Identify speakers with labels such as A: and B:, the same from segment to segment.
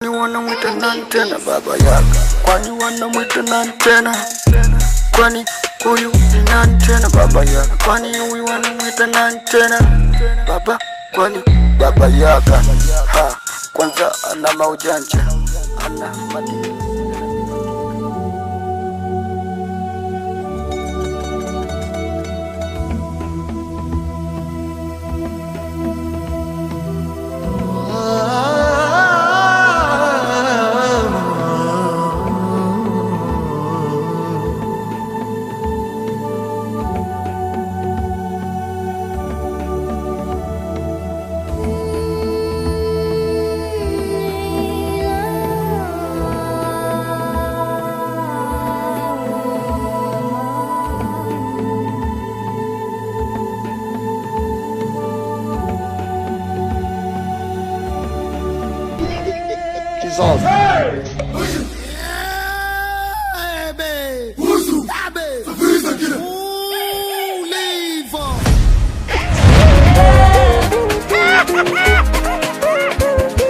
A: Wanamwita nani tena baba yaka? Kwani wanamwita nani tena? Kwani huyu ni nani tena baba yaka? Kwani huyu wanamwita nani tena? Baba, kwani baba yaka? Ha, kwanza ana maujanja, ana madini.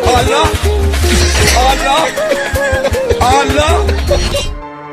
B: Allah! Allah! Allah!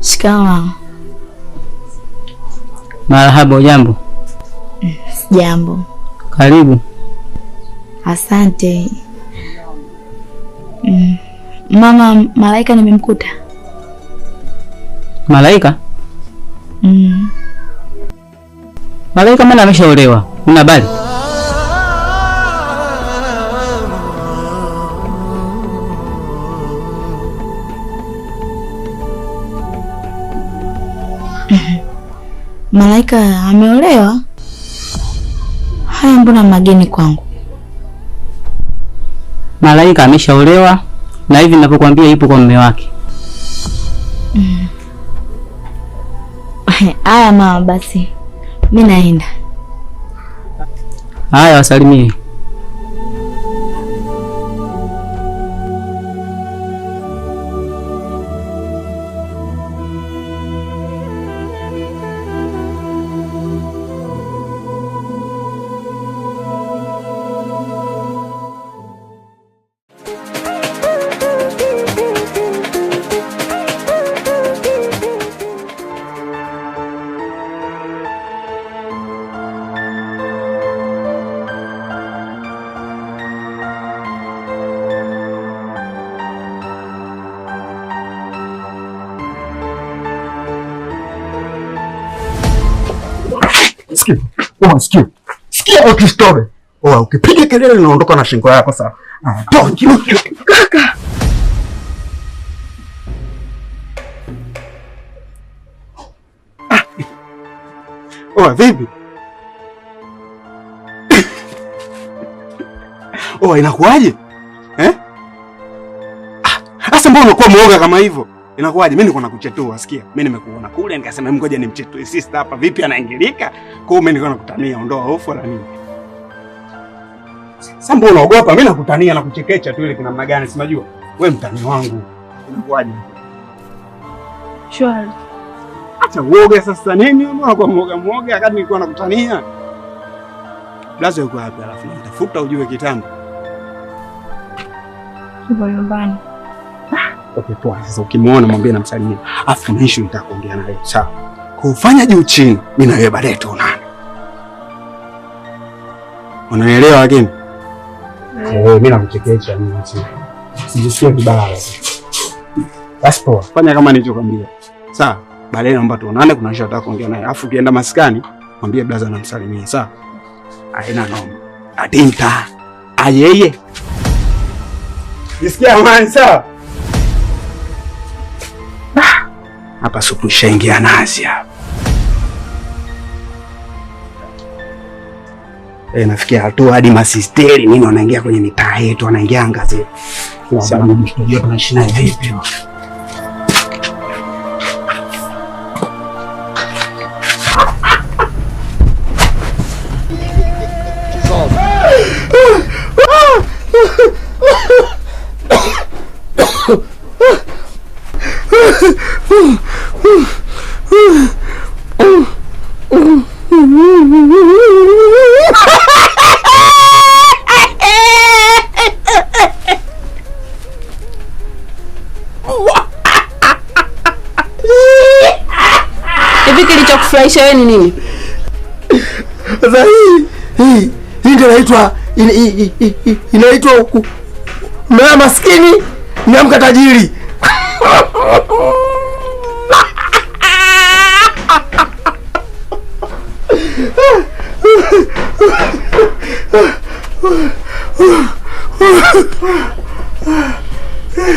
C: Shikamoo.
D: Marahaba. Jambo.
C: Jambo.
D: Karibu.
C: Asante. Mama, Malaika nimemkuta.
D: Malaika? Malaika mbona ameshaolewa? Una habari?
C: Malaika ameolewa? Haya mbona mageni kwangu?
D: Malaika ameshaolewa na hivi ninapokuambia ipo kwa mume wake.
C: Haya mama, basi mimi naenda.
D: Haya, wasalimie.
E: Sikia. Sikia. Sikia ukistore. Oa, ukipiga kelele unaondoka na shingo yako sasa. Kaka. Oa vipi? Oa inakuaje? Eh? Sasa mbona unakuwa muoga kama hivyo? Inakuaje? Mimi niko nakuchetua, sikia. Mimi nimekuona kule nikasema ngoja nimchetue sister hapa, vipi anaingilika? Kwa hiyo mimi niko nakutania, ondoa hofu wala nini. Sasa mbona unaogopa? Mimi nakutania na kuchekecha tu ile kuna namna gani, si unajua? Wewe mtani wangu. Inakuaje?
F: Shwari.
E: Acha uoga sasa nini? Mbona unakuwa muoga muoga wakati nilikuwa nakutania? Blazo yuko wapi alafu nitafuta ujue kitambo.
F: Yupo nyumbani.
E: Okay, poa. Sasa ukimuona mwambie namsalimia. Alafu kuna issue nitakuongea naye. Sawa. Kufanya juu chini, mimi na wewe baadaye tuonane. Unanielewa lakini? Mimi namchekecha mimi. Sijisikia vibaya. Basi poa. Fanya kama nilichokuambia. Sawa. Baadaye naomba tuonane, kuna issue nataka kuongea naye. Alafu ukienda maskani, mwambie blaza namsalimia. Sawa. Haina noma. Atinta. Ayeye. Jisikia amani sawa? Hapa supu ishaingia nazi hapa. Nafikia hatua hadi masisteri nini wanaingia kwenye mitaa yetu, wanaingia anga zetu. Sababu tunajua tunaishi naye vipi.
F: Hivi kilichokufurahisha wewe ni nini?
A: Sasa hii ndio inaitwa inaitwa mama maskini niamka tajiri.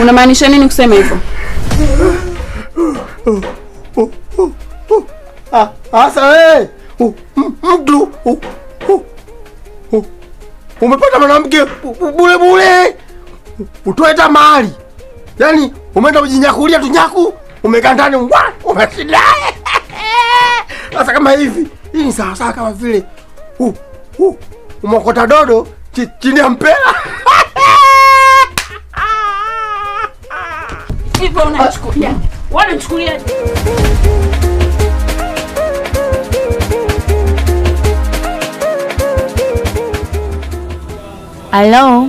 F: Unamaanisha nini kusema hivyo?
A: Asa wewe mtu umepata mwanamke bure bure, utoe mahali. Yaani umeenda kujinyakulia tu nyaku, umekaa ndani umeshinda. Sasa kama hivi, hii ni sawa sawa kama vile umokota dodo chini ya mpera.
F: Hivyo unachukulia. Wanachukulia.
C: Hello.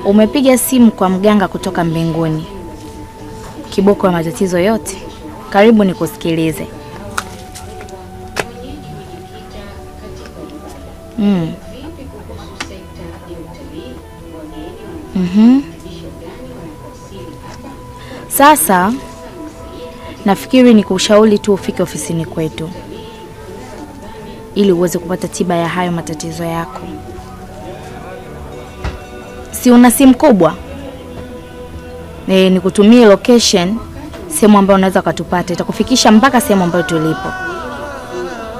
C: Umepiga simu kwa mganga kutoka mbinguni. Kiboko ya matatizo yote. Karibu nikusikilize. Sasa nafikiri ni kushauri tu ufike ofisini kwetu ili uweze kupata tiba ya hayo matatizo yako. Si una simu kubwa? Nikutumie location, sehemu ambayo unaweza kutupata, itakufikisha mpaka sehemu ambayo tulipo.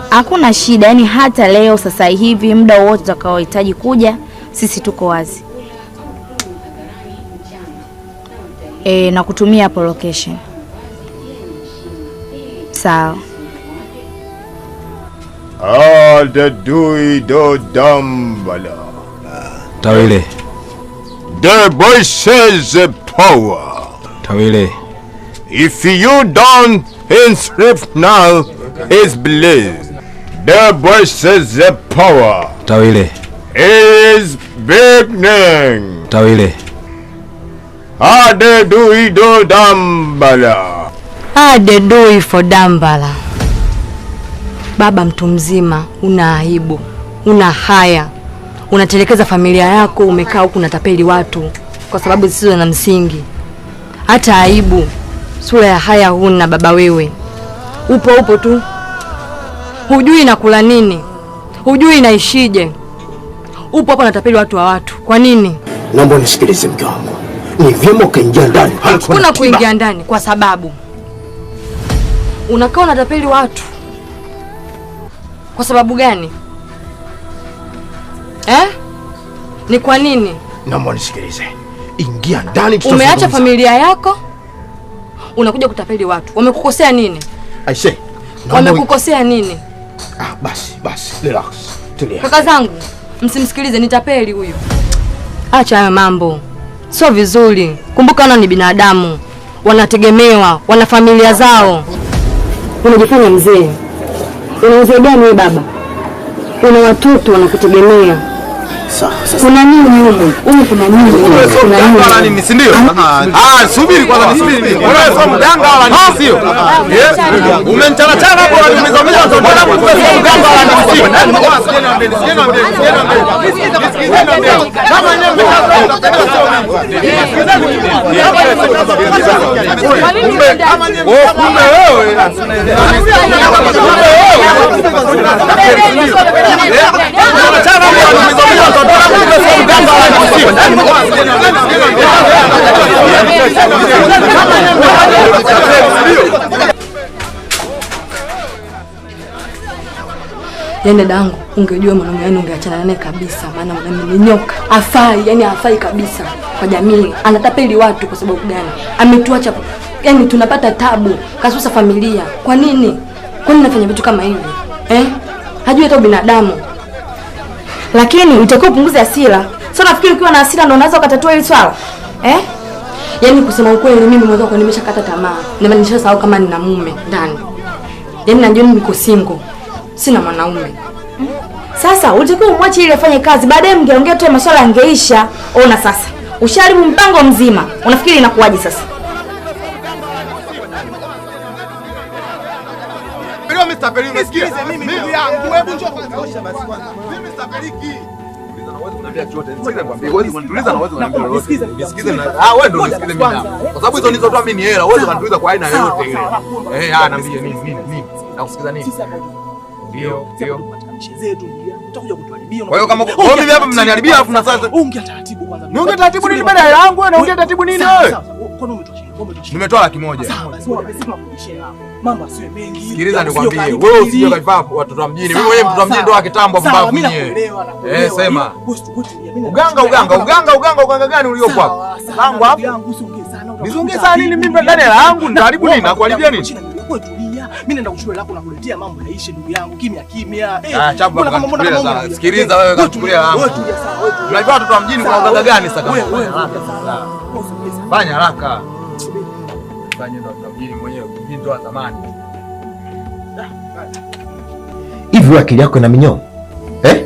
C: Hakuna shida, yani hata leo sasa hivi muda wote utakaohitaji kuja, sisi tuko wazi. Na kutumia hapo location. Sawa.
B: The do dambala.
G: Tawile.
B: The boy says the power.
G: Tawile.
B: If you don't inscript now, it's believed. The boy says the power.
G: Tawile.
B: Is big name.
G: Tawile.
B: Ade do do dambala.
H: Ade do for dambala. Baba mtu mzima, una aibu, una haya. Unatelekeza familia yako, umekaa huku unatapeli watu kwa sababu zisizo na msingi. Hata aibu, sura ya haya huna baba wewe. Upo upo tu. Hujui nakula nini. Hujui naishije. Upo hapo unatapeli watu wa watu. Kwa nini?
E: Naomba unisikilize mke wangu. Ni vyema ukaingia ndani.
H: Hakuna kuingia ndani kwa sababu Unakaa unatapeli watu. Kwa sababu gani? Eh? Ni kwa nini?
B: Naomba nisikilize. Ingia ndani tutazungumza.
H: Umeacha familia yako? Unakuja kutapeli watu. Wamekukosea nini?
B: I say.
H: Wamekukosea nini?
B: Ah, basi, basi. Relax. Tulia.
H: Kaka zangu, msimsikilize, ni tapeli huyu. Acha hayo mambo. Sio vizuri. Kumbuka wana ni binadamu. Wanategemewa, wana familia zao. Unajifanya mzee. Una mzee gani wewe baba? Una watoto wanakutegemea.
A: Sawa.
H: Kuna nini huko? Huko kuna nini?
G: Kuna nini, si ndio? Ah, subiri kwanza nisubiri mimi. Wewe sio mganga wala nini, sio? Umenichana hapo unaniumiza mimi. Mbona wewe sio mganga wala nini, sio? Kumbe wewe.
H: Yaani dadangu, ungejua mwanaume yani ungeachana naye kabisa, maana mwanaume ni nyoka. Hafai, yani hafai kabisa kwa jamii. Anatapeli watu kwa sababu gani? Ametuacha, yani tunapata tabu, kasusa familia. Kwa nini? Kwa nini nafanya vitu kama hivi? Eh? Hajui hata binadamu.
C: Lakini utakiwa upunguze hasira. Sio nafikiri ukiwa na hasira ndio unaweza ukatatua hili swala. Eh?
H: Yaani kusema ukweli mimi mwanzo kwa nimeshakata tamaa. Na nimeshasahau kama nina mume ndani. Yaani najua niko single. Sina mwanaume.
C: Sasa ulitakiwa umwache ili afanye kazi. Baadaye mngeongea tu masuala yangeisha. Ona sasa. Usharibu mpango mzima. Unafikiri inakuwaje sasa?
G: Nisikilize mimi ndugu yangu. Hebu njoo kwanza. Osha basi kwanza. Mimi sitapeliki. Wewe ndio unisikilize mimi hapa. Kwa sababu hizo nilizotoa mimi ni hela. Wewe unaniuliza kwa aina yoyote ile. Eh, niambie nini nini nini. Nakusikiza nini? Ndio, ndio.
I: Zetu ndugu yangu. Utakuja kutuharibia.
G: Kwa hiyo kama wewe mimi hapa mnaniharibia alafu na sasa
I: ongea taratibu kwanza.
G: Niongea taratibu nini baada ya hela yangu wewe naongea taratibu nini wewe?
I: Kwani umetoa shilingi?
G: Nimetoa 100,000.
I: Sawa basi tunakurudishia hela yako. Mambo asiwe mengi.
G: Sikiliza nikwambie, wewe usije kaifaa watoto wa mjini. Mimi mwenyewe mtoto wa mjini ndo wa kitambo mbavu mwenyewe. Eh, sema. Uganga uganga uganga uganga uganga gani uliopo hapo? Langu hapo. Nisiongee sana nini mimi ndani ya langu nitaharibu nini? Nakuharibia nini?
I: Wewe tulia. Mimi naenda kuchukua lako na kuletea mambo yaishe ndugu yangu kimya kimya.
G: Ah, chapu kama sikiliza wewe kachukulia langu.
I: Wewe tulia sawa, wewe tulia.
G: Unajua watoto wa mjini kuna uganga gani sasa kama? Fanya haraka. Fanya ndo watoto wa mjini mwenyewe, mjini ndo wa zamani.
J: Hivi akili yako ina minyoo? Eh?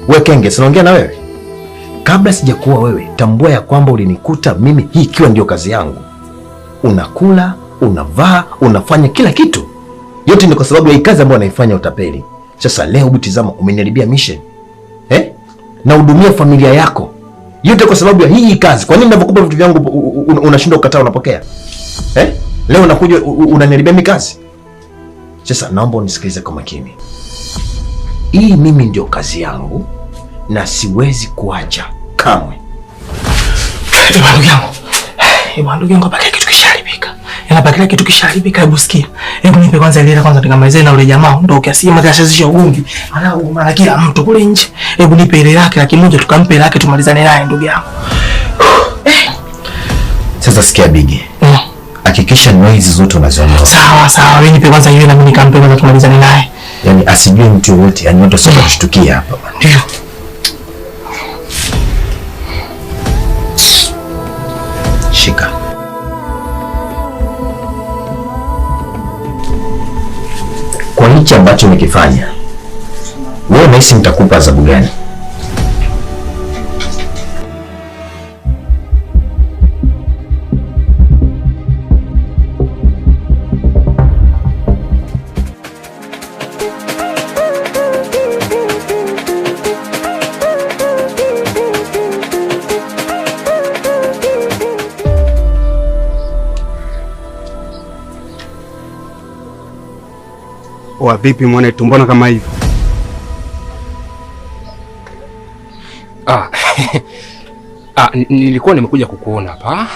J: Wewe kenge, sinaongea na wewe. Kabla sijakuwa wewe, tambua ya kwamba ulinikuta mimi hii ikiwa ndio kazi yangu. Unakula, unavaa, unafanya kila kitu. Yote ni kwa sababu ya hii kazi ambayo naifanya utapeli. Sasa leo hebu tizama, umeniharibia mission. Eh? Na hudumia familia yako. Yote kwa sababu ya hii kazi. Kwa nini ninapokupa vitu vyangu unashindwa kukataa unapokea? Eh? Leo unakuja unaniharibia mimi kazi. Sasa naomba unisikilize kwa makini. Hii mimi ndio kazi yangu na siwezi kuacha kamwe.
I: Ndugu yangu. Ndugu yangu hapa kitu kishaharibika. Hapa kila kitu kishaharibika, hebu sikia. Hebu nipe kwanza ile kwanza nikamalizie na ule jamaa ondoke asije makashazisha ugomvi. Anao mara kila mtu kule nje. Hebu nipe ile lake 100,000 tukampe lake tumalizane naye ndugu yangu.
J: Sasa sikia Bigi. Hakikisha ni hizi zote unaziona.
I: Sawa sawa, wewe nipe kwanza ile na mimi nikampe kwanza tumalizane naye.
J: Yaani asijue mtu yoyote, yani watu sio kushtukia hapa bwana.
I: Ndio.
J: Shika. Kwa hichi ambacho umekifanya, wewe unahisi nitakupa adhabu gani?
E: Oa vipi mwanetu, mbona kama hivyo?
K: Nilikuwa nimekuja kukuona hapa.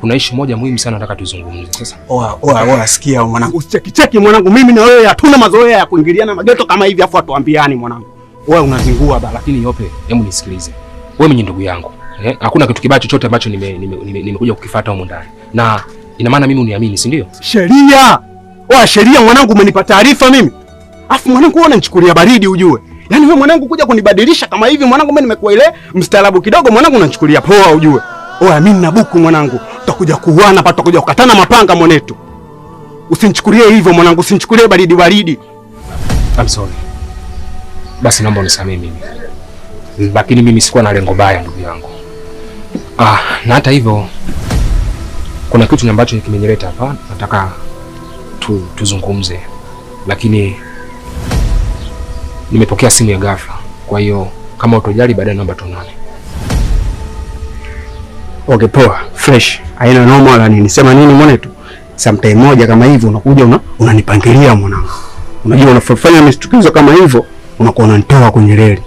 K: Kuna issue moja muhimu sana nataka tuzungumze. Sasa
E: oa oa oa, sikia mwanangu. Usicheki mwanangu, mimi na wewe hatuna mazoea ya kuingiliana mageto kama hivi afu atuambiani mwanangu. Wewe unazingua bala.
K: Lakini Yope, hebu nisikilize. Wewe mwenye ndugu yangu. Hakuna kitu kibaya chochote ambacho nimekuja kukifuata huko ndani. Na ina maana mimi uniamini, si ndio?
E: Sheria. Oa sheria mwanangu, umenipa taarifa mimi. Afu mwanangu wewe unanichukulia baridi ujue. Yaani wewe mwanangu kuja kunibadilisha kama hivi mwanangu, mimi nimekuwa ile mstaarabu kidogo mwanangu, unanichukulia poa ujue. Oa mimi na buku mwanangu, tutakuja kuuana hapa, tutakuja kukatana mapanga mwanetu. Usinichukulie hivyo mwanangu, usinichukulie baridi baridi.
K: I'm sorry. Basi naomba unisamehe mimi. Lakini mimi sikuwa na lengo baya ndugu yangu. Na hata hivyo kuna kitu ambacho kimenileta hapa, nataka tuzungumze. Lakini nimepokea simu ya ghafla. Kwa hiyo kama utojali baadaye naomba tuonane.
E: Okay, poa, fresh. Haina noma wala nini. Sema nini mwanetu? Sometime moja kama hivyo unakuja unanipangilia mwanangu. Unajua unafanya mistukizo kama hivyo unakuwa unanitoa kwenye reli.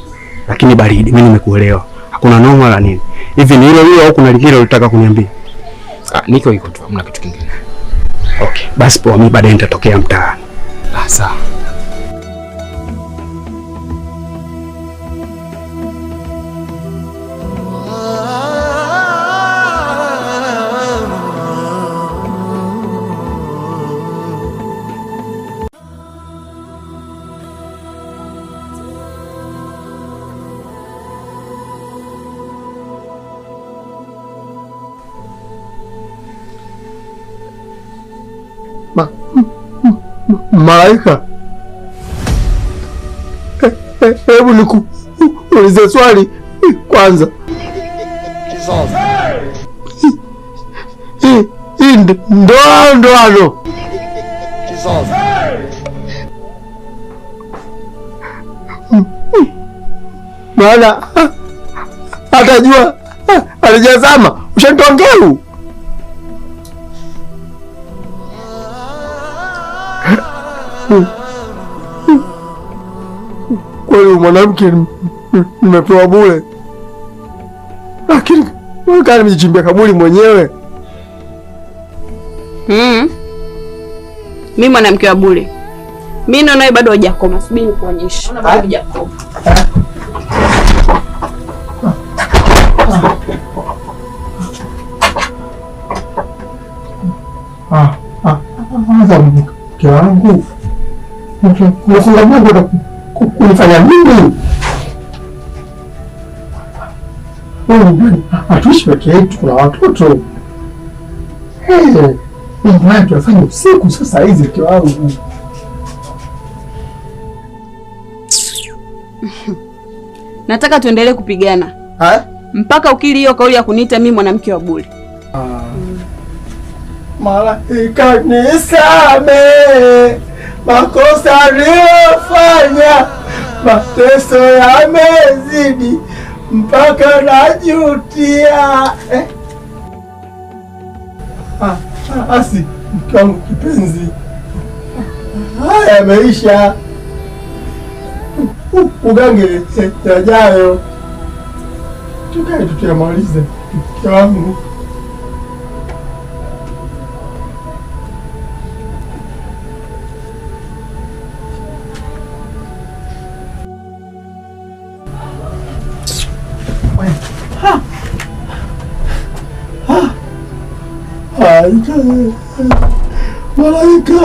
E: Lakini baridi, mimi nimekuelewa. Hakuna noma wala nini. Hivi ni hilo hilo au kuna lingine ulitaka kuniambia?
K: Niko iko tu, hamna kitu kingine.
E: Okay, basi poa, mimi baadaye nitatokea mtaani.
K: Sawa.
L: Malaika, hebu nikuulize swali kwanza. Hii ndoa ndoano? Maana atajua alijazama, ushanitongeu. Kweli mwanamke nimepewa bure, lakini kana nimejichimbia kaburi mwenyewe.
F: Mimi mwanamke wa bure. Mimi naona bado hujakoma. Subiri nikuonyeshe. Bado hujakoma.
L: Mke wangu unafunga mlango kunifanya nini? Hatuishi peke yetu, kuna watoto. Mambo haya tunafanya usiku sasa hizi mke wangu.
F: Nataka tuendelee kupigana. Mpaka ukili hiyo kauli ya kuniita mimi mwanamke wa bure.
L: Malaika nisamehe makosa niliyofanya, mateso yamezidi mpaka najutia. Asi mke wangu kipenzi, haya yameisha, ugange yajayo, tukae tutuyamalize mke wangu. Malaika, malaika.